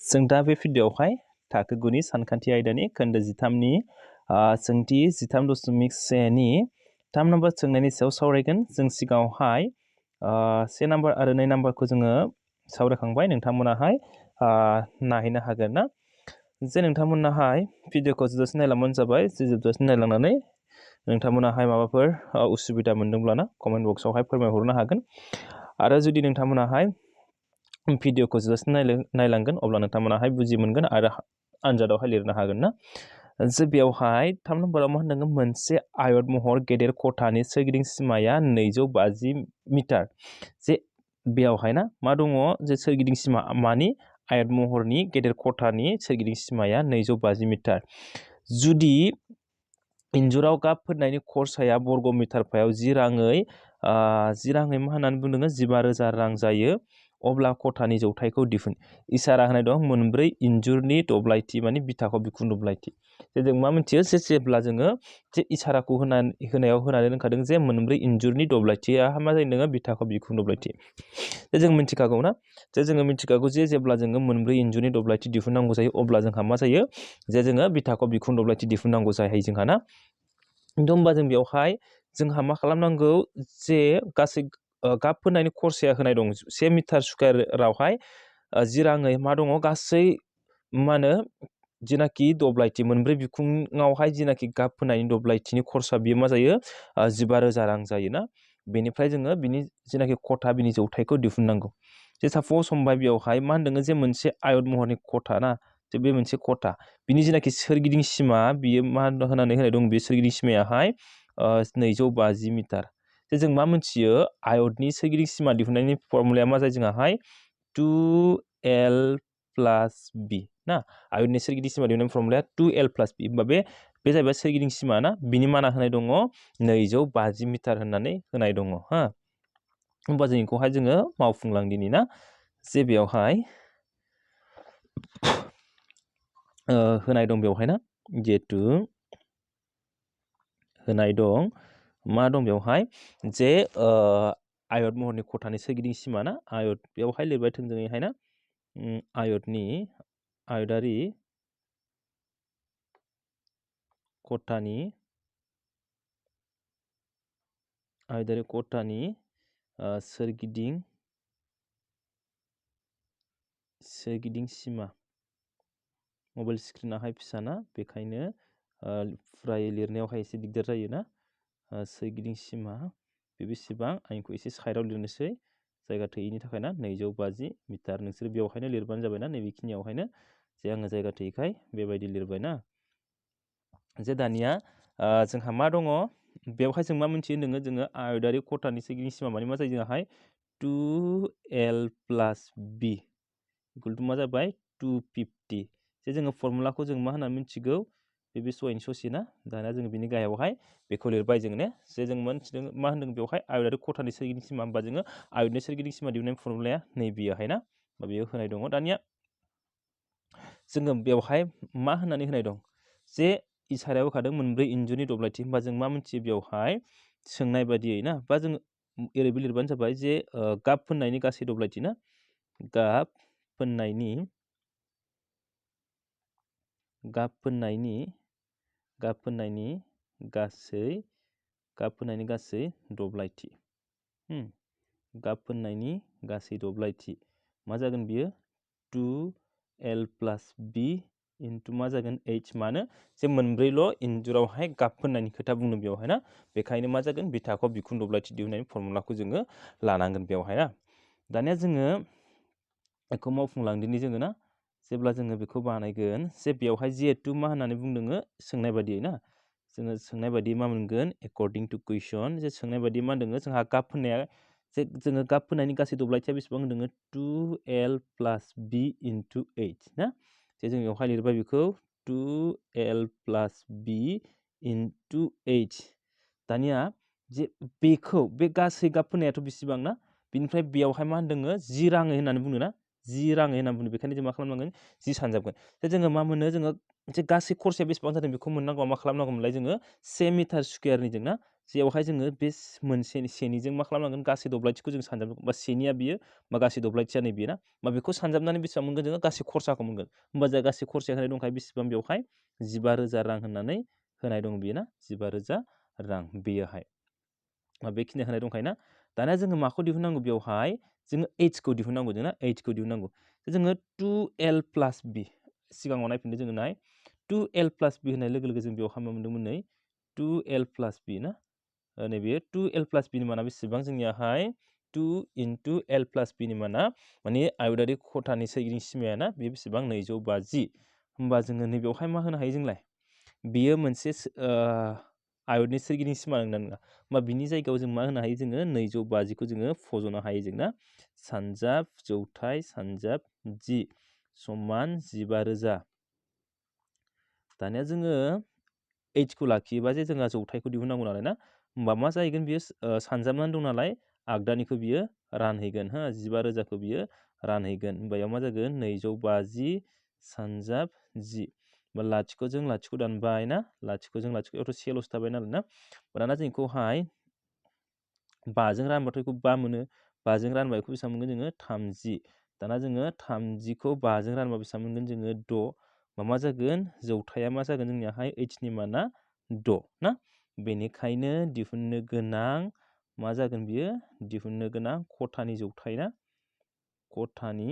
जों दा बे भिडिअआवहाय थाखो 9 नि सानखान्थि आयदानि खोन्दो 13 नि सोंथि 13.1 नि 3 नम्बर सोंनायनि सायाव सावरायगोन। जों सिगाङावहाय 1 नम्बर आरो 2 नम्बरखौ जोङो सावरायखांबाय। नोंथांमोनाहाय नायहैनो हागोन ना। जे नोंथांमोनाहाय भिडिअखौ जोबजासिम नायलांबानो जाबाय। जे जोबजासिम नायलांनानै नोंथांमोनाहाय माबाफोर उसुबिदा मोनदोंब्ला कमेन्ट बक्सआवहाय फोरमायहरनो हागोन। आरो जुदि नोंथांमोनाहाय भिडिअखौ जोबजासिम नायलांगोन अब्ला नोंथांमोनाहाय बुजि मोनगोन आरो आनजादावहाय लिरनो हागोन ना। जे बेवहाय 3 नम्बराव मा होनदों, मोनसे आयत महर गेदेर खथानि सोरगिदिं सिमाया 250 मिटार। जे बेवहाय ना मा दङ, जे सोरगिदिं सिमा मानि आयत महरनि गेदेर खथानि सोरगिदिं सिमाया 250 मिटार। जुदि इन्जुराव गाब फोननायनि खरसाया बर्ग मिटारफायाव 10 राङै मा होननानै बुंदों, 15,000 रां जायो, अब्ला खथानि जौथाइखौ दिहुन। इसारा होनाय दं मोनब्रै इन्जुरनि दब्लायथि माने बिथाखौ बिखुं दब्लायथि। जों मा मिथियो, जेब्ला जोङो जे इसाराखौ होनायाव होनानै दोनखादों जे मोनब्रै इन्जुरनि दब्लायथिया मा जायो, बिथाखौ बिखुं दब्लायथि। जों मिथिखागौ ना, जे जोङो मिथिखागौ जे जेब्ला जोङो मोनब्रै इन्जुरनि दब्लायथि दिहुननांगौ जायो अब्ला जोंहा मा जायो, जे जोङो बिथाखौ बिखुं दब्लायथि दिहुननांगौ जायो जोंहा ना। होमबा जों बेवहाय जोंहा मा खालामनांगौ, जे गासै गाब फोननायनि खरसाया होनाय दं 1 मिटार स्कुवारावहाय 10 राङै मा दङ, गासै मा होनो जिनाखि दब्लायथि मोनब्रै बिखुङावहाय जिनाखि गाब फोननायनि दब्लायथिनि खरसा बियो मा जायो, 15,000 रां जायोना। बेनिफ्राय जोङो बिनि जिनाखि खथा बिनि जौथाइखौ दिहुननांगौ। जे सापस हमबाय बेवहाय मा होनदों, जे मोनसे आयत महरनि खथा ना, जे बे मोनसे खथा बिनि जिनाखि सोरगिदिं सिमा बियो मा होनानै होनाय दं, बे सोरगिदिं सिमायाहाय 250 मिटार। जे जों मा मिथियो, आयतनि सोरगिदिं सिमा दिहुननायनि फर्मुलाया मा जायो जोंहाय 2l + b ना। आयतनि सोरगिदिं सिमा दिहुननायनि फर्मुलाया 2l + b। होमबा बे जाहैबाय सोरगिदिं सिमा ना, बिनि माना होनाय दङ 250 मिटार होननानै होनाय दङ हा। होमबा जों बेखौहाय जोङो मावफुंलांदिनि ना। जे बेवहाय होनाय दं बेवहाय ना, जिहेतु होनाय दं मा दं बेवहाय, जे आयत महरनि खथानि सोरगिदिं सिमा ना, आयत बेवहाय लिरबाय थोंजोङैहाय ना, आयतारि खथानि सोरगिदिं सिमा। मबाइल स्क्रिनाहाय फिसा ना, बेखायनो फुरायै लिरनायावहाय एसे दिगदार जायो ना। सोरगिदिं सिमा बे बेसेबां, आं बेखौ एसे साइडआव लिरनोसै जायगा थोयैनि थाखाय ना, 250 मिटार। नोंसोर बेवहायनो लिरबानो जाबाय ना, नैबेखिनियावहायनो। जे आङो जायगा थोयैखाय बेबायदि लिरबाय ना। जे दानिया जोंहा मा दङ, बेवहाय जों मा मिथियो होनदों, जोङो आयतारि खथानि सोरगिदिं सिमा माने मा जायो जोंहाय 2l + b = मा जाबाय 250। जे जोङो फर्मुलाखौ जों मा होननानै मिथिगौ, बे सयनि ससे ना। दानिया जोङो बिनि गाहायावहाय बेखौ लिरबाय जों ने। जे जों मोनथिदों मा होनदों बेवहाय आयतारि खथानि सोरगिदिं सिमा, होमबा जोङो आयतनि सोरगिदिं सिमा दिहुननाय फर्मुलाया नैबेयावहाय ना, बेयाव होनाय दङ। दानिया जोङो बेवहाय मा होननानै होनाय दं, जे इसारायाव होखादों मोनब्रै इन्जुरनि दब्लायथि। होमबा जों मा मिथियो बेवहाय सोंनाय बादियै ना, बा जों ओरैबो लिरबानो जाबाय, जे गाब फोननायनि गासै दब्लायथि ना, गाब फोननायनि गासै दब्लायथि। गाब फोननायनि गासै दब्लायथि मा जागोन बियो 2l + b * मा जागोन h। मानो, जे मोनब्रैल' इन्जुरावहाय गाब फोननायनि खोथा बुंदों बेवहाय ना, बेखायनो मा जागोन, बिथाखौ बिखुं दब्लायथि दिहुननायनि फर्मुलाखौ जोङो लानांगोन बेवहाय ना। दानिया जोङो बेखौ मावफुंलांदिनि जोङो ना। जेब्ला जोङो बेखौ बानायगोन, जे बेवहाय जिहेतु मा होननानै बुंदों, सोंनाय बादियै ना, जोङो सोंनाय बायदि मा मोनगोन, एकर्डिं टु कुइसन। जे सोंनाय बायदि मा होनदों, जोंहा गाब फोननाया, जे जोङो गाब फोननायनि गासै दब्लायथिया बेसेबां होनदों, 2l + b * h ना। जे जों बेवहाय लिरबाय बेखौ 2l + b * h। दानिया जे बेखौ बे गासै गाब फोननायाथ' बेसेबां ना, बिनिफ्राय बेयावहाय मा होनदों, 10 राङै होननानै बुंदों ना, 10 राङै होननानै बुंदों। बेखायनो जों मा खालामनांगोन, 10 सानजाबगोन। जे जोङो मा मोनो, जोङो जे गासै खरसाया बेसेबां जादों बेखौ मोननांगौआ मा खालामनांगौमोनलाय, जोङो 1 मिटार स्कुवारनि जों ना, जेरावहाय जोङो बे मोनसे सेनिजों मा खालामनांगोन गासै दब्लायथिखौ जों सानजाबनांगोन बा सेनिया बियो बा गासै दब्लायथिया नै बियो ना बा बेखौ सानजाबनानै बेसेबां मोनगोन जोङो गासै खरसाखौ मोनगोन होमबा जोंहा गासै खरसाया होनाय दंखायो बेसेबां बेवहाय 15,000 रां होननानै होनाय दं बियो ना 15,000 रां बेयोहाय बेखिनि होनाय दंखायो ना दानिया जोङो माखौ दिहुननांगौ बेवहाय जोङो एचखौ दिहुननांगौ जोंना एचखौ दिहुननांगौ जोङो 2l + b सिगाङाव नायफिनदो जोङो नाय 2l + b होनाय लोगो लोगो जों बेवहाय मा मोन्दोंमोन नै 2l + b ना नैबे 2l + b नि माना बेसेबां जोंनियाहाय 2 × l + b नि माना माने आयदारि खथानि सोरगिदिं सिमाया ना बे बेसेबां 250 होमबा जोङो नैबेवहाय मा होनो हायो जोंलाय बेयो मोनसे आयतनि सोरगिदिं सिमा नंगौना नङा होमबा बिनि जायगायाव जों मा होनो हायो जोङो 250खौ जोङो फज'नो हायो जोंना सानजाब जौथाइ सानजाब 10 समान 15,000 दानिया जोङो एचखौ लाखियोबा जे जोंहा जौथाइखौ दिहुननांगौ नालाय ना होमबा मा जाहैगोन बियो सानजाबनानै दं नालाय आगदानिखौ बियो रानहैगोन 15,000खौ बियो रानहैगोन होमबा बेयाव मा जागोन 250 सानजाब 10 होमबा लाथिख'जों लाथिख' दानबाय ना लाथिख'जों लाथिख'यावथ' सेल'सो थाबाय नालाय ना दाना जों बेखौहाय 5जों रानबाथ' बेखौ 5 मोनो 5जों रानबा बेखौ बेसेबां मोनगोन जोङो 30 दाना जोङो 30खौ 5जों रानबा बेसेबां मोनगोन जोङो 6 मा जागोन जौथाइया मा जागोन जोंनियाहाय एचनि माना 6 ना बेनिखायनो दिहुननो गोनां मा जागोन बियो दिहुननो गोनां खथानि जौथाइ ना खथानि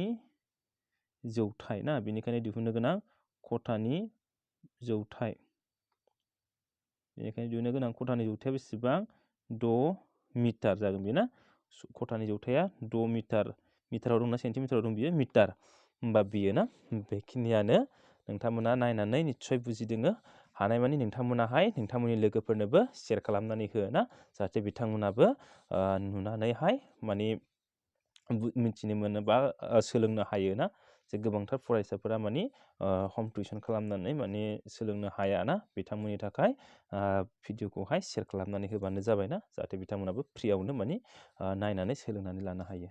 जौथाइ ना बेनिखायनो दिहुननो गोनां खथानि जौथाइ बेनिखायनो दिहुननो गोनां खथानि जौथाइया बेसेबां 6 मिटार जागोन बेना खथानि जौथाइया 6 मिटार मिटाराव दंना सेन्टिमिटाराव दं बियो मिटार होमबा बियो ना बेखिनियानो नोंथांमोना नायनानै निस्सय बुजिदोङो हानायमानि नोंथांमोनाहाय नोंथांमोननि लोगोफोरनोबो शेयार खालामनानै हो ना जाहाथे बिथांमोनाबो नुनानैहाय माने मिथिनो मोनो बा सोलोंनो हायो ना जे गोबांथार फरायसाफोरा माने हम टिउसन खालामनानै माने सोलोंनो हाया ना बिथांमोननि थाखाय भिडिअखौहाय शेयार खालामनानै होबानो जाबाय ना जाहाथे बिथांमोनाबो फ्रियावनो माने नायनानै सोलोंनानै लानो हायो